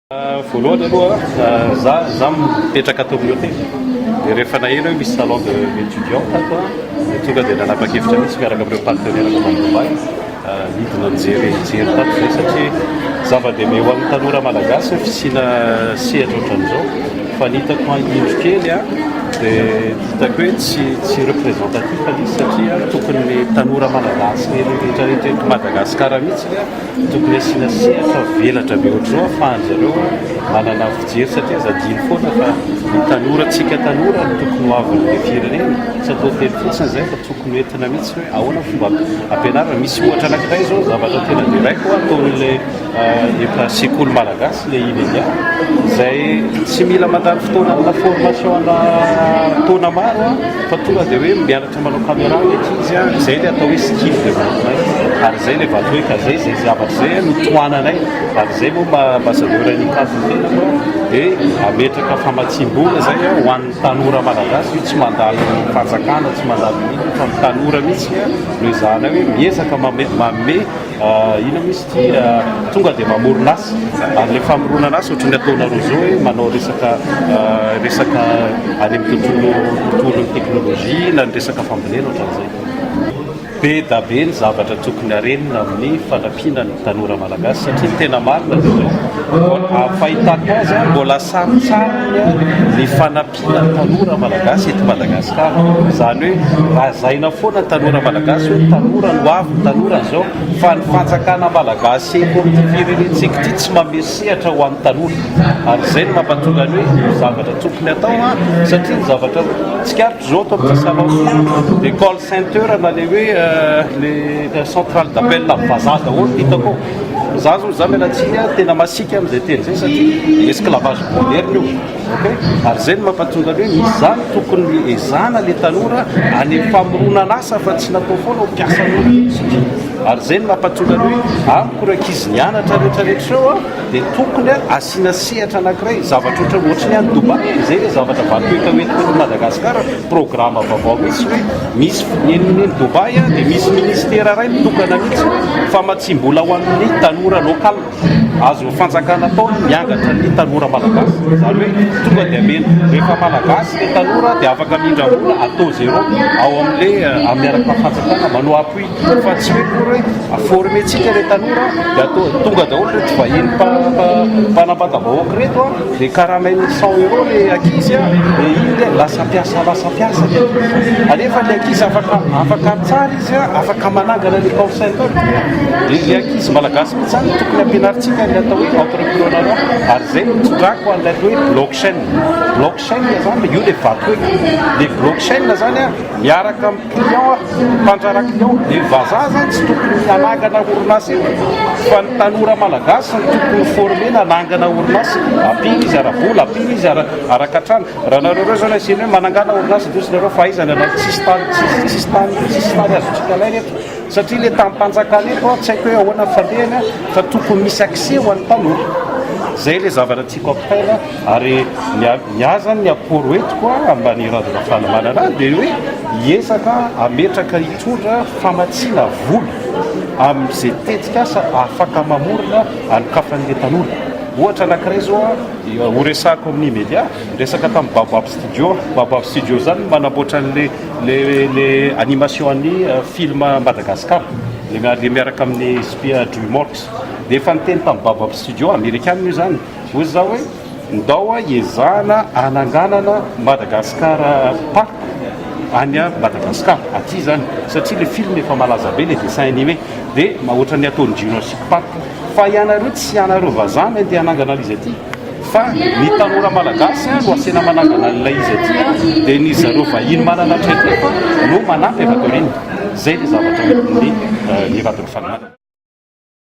Voalohany aloha, za mipetraka ato amin'ny hotely dia rehefa naheno hoe misy salon de l'étudiant tato aho dia tonga dia nanapa-kevitra mihitsy miaraka amin'ireo partenaires avy any Dubaï nidina nijery nijery tato izay satria zava-dehibe ho an'ny tanora malagasy ny fisiana sehatra ohatran'izao fa ny hitako indro kely dia hitako hoe tsy tsy représentatif ilay izy satria tokony ny tanora malagasy rehetra rehetra eto Madagasikara mihitsy Tokony asiana sehatra velatra be ohatr'izao ahafahan-dry zareo manana fijery satria aza adino foana fa ny tanora tsika tanora no tokony ho avin'ilay firenena, tsy atao teny fotsiny izay fa tokony ho entina mihitsy hoe ahoana ny fomba ampianarana. Misy ohatra anankiray izao zavatra tena deraiko ataon'ilay efa sekoly malagasy ilay IMEDIA izay tsy mila mandany fotoana amina formation ana taona maro fa tonga dia hoe mianatra Tsy manao caméra ny ankizy a, izay ilay atao hoe skill development ary izay ilay vato hoe ka izay izay zavatra izay no tohananay ary izay moa maha ambassadeur ny Ikato ny tenako dia hametraka famatsiam-bola izay ho an'ny tanora malagasy, io tsy mandalo fanjakana, tsy mandalo inona fa ny tanora mihitsy no ezahanay hoe miezaka manome Inona moa izy ity? Tonga dia mamorona asa. Ary ilay famoronana asa ohatran'ny ataonareo izao hoe manao resaka resaka any amin'ny tontolo tontolon'ny teknolojia na ny resaka fambolena ohatran'izay. Be da be ny zavatra tokony harenina amin'ny fanampiana ny tanora malagasy satria ny tena marina dia izao, amin'ny fahitako azy mbola sarotsarony ny fanampiana Mpila tanora malagasy eto Madagascar. Izany hoe lazaina foana tanora malagasy hoe tanora no avy, tanora izao, fa ny fanjakana malagasy eto amin'ity firenentsika ity tsy manome sehatra ho an'ny tanora. Ary izay no mampatonga ny hoe io zavatra tokony atao an, satria ny zavatra tsikaritro izao ato amin'ity salon ity dia call center na le hoe le centrale d'appel vazaha daholo no hitako ao. Za zao za miala tsiny an, tena masiaka amin'izay teny izay satria esclavage moderne io. Ok, ary zay no mampatonga ny hoe misy zany tokony ezahana le tanora any amin'ny famoronana asa fa tsy natao foana ho mpiasa fotsiny. Ary zay no mampatonga ny hoe amiko ireo ankizy nianatra rehetra rehetra ireo a dia tokony asiana sehatra anankiray zavatra ohatra ohatry ny any Dubaï e, zay le zavatra vatohitra hoentiko eto Madagascar, programme vaovao mihitsy hoe misy eny eny Dubaï a dia misy ministera iray mitokana mihitsy hoe famatsiam-bola ho an'ny tanora local. Azon'ny fanjakana atao ny miangatra ny tanora malagasy. Izany hoe tonga dia amena. Rehefa malagasy ilay tanora dia afaka mindram-bola à taux zéro ao amin'ilay miaraka amin'ny fanjakana manao appui. Fa tsy hoe akory hoe former-tsika ilay tanora dia atao tonga daholo ireto vahiny mpanambaka vahoaka ireto dia karamain'ny 100 euros ilay ankizy dia iny dia lasa mpiasa lasa mpiasa ilay ankizy. Anefa ilay ankizy afaka afaka tsara izy afaka manangana ny call center. Dia ilay ankizy malagasy mihitsy izany no tokony hampianarintsika ny atao hoe entrepreneuriat ary izay no nitondrako an'ilay atao hoe blockchain. Blockchain izany io ilay vato hoe ilay blockchain izany miaraka amin'ny client, mpandraharaha client. Ny vazaha izany tsy tokony hanangana orinasa eto fa ny tanora malagasy no tokony former-na hanangana orinasa. Ampiana izy ara-bola, ampiana izy ara-katrana. Raha nareo ireo izao no asiana hoe manangana orinasa dia ozy nareo fahaizana na tsisy tany tsisy tany tsisy tany azontsika alaina eto. Satria le tanim-panjakana eto an, tsy haiko hoe ahoana ny fandehany an, fa tokony misy accès ho an'ny tanora. Zay le zavatra tiako ampitaina ary ny ny ahy zany ny apport hoentiko an, ambany Rado Rafalimanana ahy dia hoe hiezaka hametraka hitondra famatsiana vola amin'izay tetikasa afaka mamorona hanokafan'le tanora. Ohatra anankiray zao an, ho resahako amin'ny media, niresaka tamin'ny Baobab Studio aho, Baobab Studio zany no manamboatra an'le Le le animation an'ny film Madagascar le le miaraka amin'ny spia Dreamworks dia efa niteny tamin'ny Baobab Studio amerikana io zany hoy za hoe ndao a ezahana ananganana Madagascar Park any Madagascar aty zany satria le film efa malaza be le dessin animé dia ohatran'ny ataon'ny Jurassic Park fa ianareo tsy ianareo vazaha no andeha hanangana an'izy aty Fa ny tanora malagasy no asaina manangana an'ilay izy aty dia ny zareo vahiny manana traikefa no manampy avy ato aoriana. Izay ilay zavatra hoentin'ny Ny Rado Rafalimanana.